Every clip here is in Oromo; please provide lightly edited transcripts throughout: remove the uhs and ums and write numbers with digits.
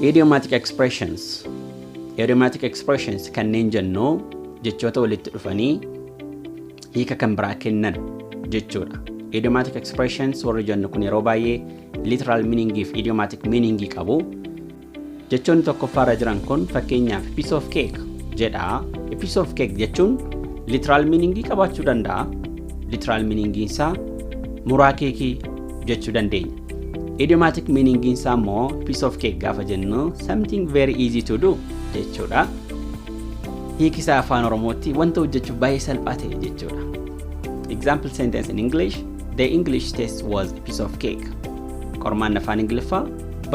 Idiomatic expressions. Idiomatic expressions kanneen jennu jechoota walitti dhufanii hiika kan biraa kennan jechuudha. Idiomatic expressions warri jennu kun yeroo baay'ee literal meaning fi idiomatic meaning qabu. Jechoonni tokkoffaarra jiran kun fakkeenyaaf "piece of cake" jedha. A piece of cake jechuun literal meaning qabaachuu danda'a. Literal meaning isaa muraa keekii jechuu dandeenya. Idiomatic meaning isaa immoo piece of cake gaafa jennu something very easy to do jechuudha. Hiiki isaa afaan Oromootti wanta hojjechuuf baay'ee salphaa ta'e jechuudha. Example sentence in English: "The English test was a piece of cake." Qormaan afaan Ingiliffaa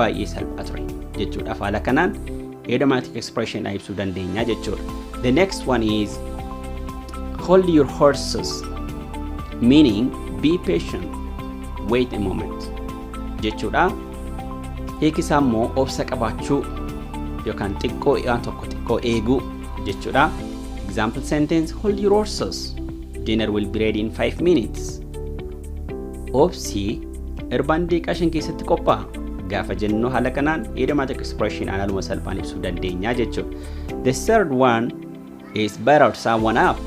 baay'ee salphaa ture jechuudha. Haala kanaan idiomatic expression ibsuu dandeenya jechuudha. The next one is "hold your horses", meaning be patient, wait a moment jechuudha. Hiiki isaa immoo obsa qabaachuu yookaan xiqqoo waan tokko xiqqoo eeguu jechuudha. Example sentence: "Hold your horses. Dinner will be ready in 5 minutes." Obsii, irbaan daqiiqaa 5 keessatti qophaa'a. Gaafa jennu haala kanaan idiomatic expression haaluma salphaan ibsuu dandeenya jechuudha. The third one is "butter someone up",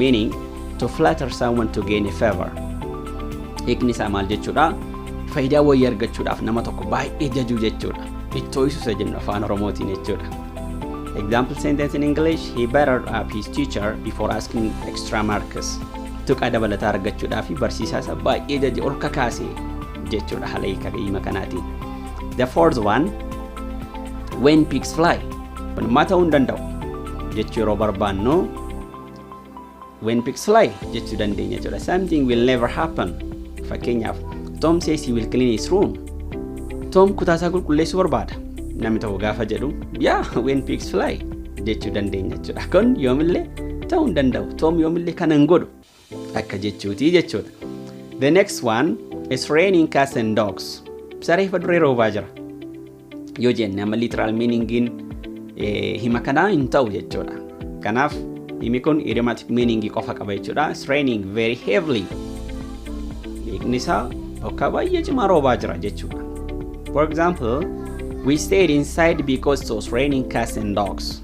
meaning to flatter someone to gain a favor. Hiikni isaa maal jechuudha? Faayidaa wayii argachuudhaaf nama tokko baay'ee jajuu jechuudha. Ittoo isa jennu afaan Oromootiin jechuudha. Example sentence in English: "He buttered up his teacher before asking extra marks." Tuqaa dabalataa argachuudhaaf barsiisaa isaa baay'ee jaje, ol kakaase jechuudha haala hiika hima kanaatiin. The fourth one, "when pigs fly". Kun immoo ta'uu hin danda'u jechuu yeroo barbaannu "when pigs fly" jechuu dandeenya jechuudha. Something will never happen. Fakkeenyaaf, "Tom says he will clean his room." Tom kutaa isaa qulqulleessuu barbaada. Namni tokko gaafa jedhu, yaa "when pigs fly" jechuu dandeenya jechuudha. Kun yoomillee ta'uu hin danda'u. Tom yoomillee kana hin godhu akka jechuutii jechuudha. The next one is "raining cats and dogs". Saree fi adurree roobaa jira. Yoo jenne amma literal meaningiin hima kanaa hin ta'u jechuudha. Kanaaf himi kun idiomatic meaning qofa qaba jechuudha. It's raining very heavily. Hiikni isaa bokkaa baay'ee cimaa roobaa jira jechuudha. For example, "We stayed inside because it was raining cats and dogs"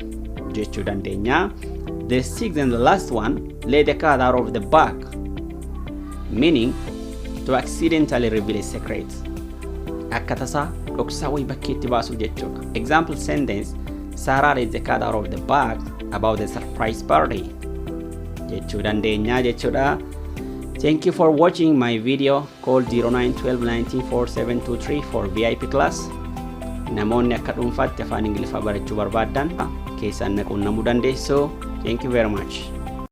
jechuu dandeenya. The sixth and the last one, "let the cat out of the bag", meaning to accidentally reveal a secret. Akka tasaa dhoksaa wayii bakkeetti baasuu jechuudha. Example sentence: "Sarah let the cat out of the bag about the surprise party" jechuu dandeenya jechuudha. Thank you for watching my video. Call 0912 19 4723 for VIP class. Namoonni akka dhuunfaatti afaan Ingiliffaa barachuu barbaaddan keessaan na quunnamuu dandeessu. Thank you very much.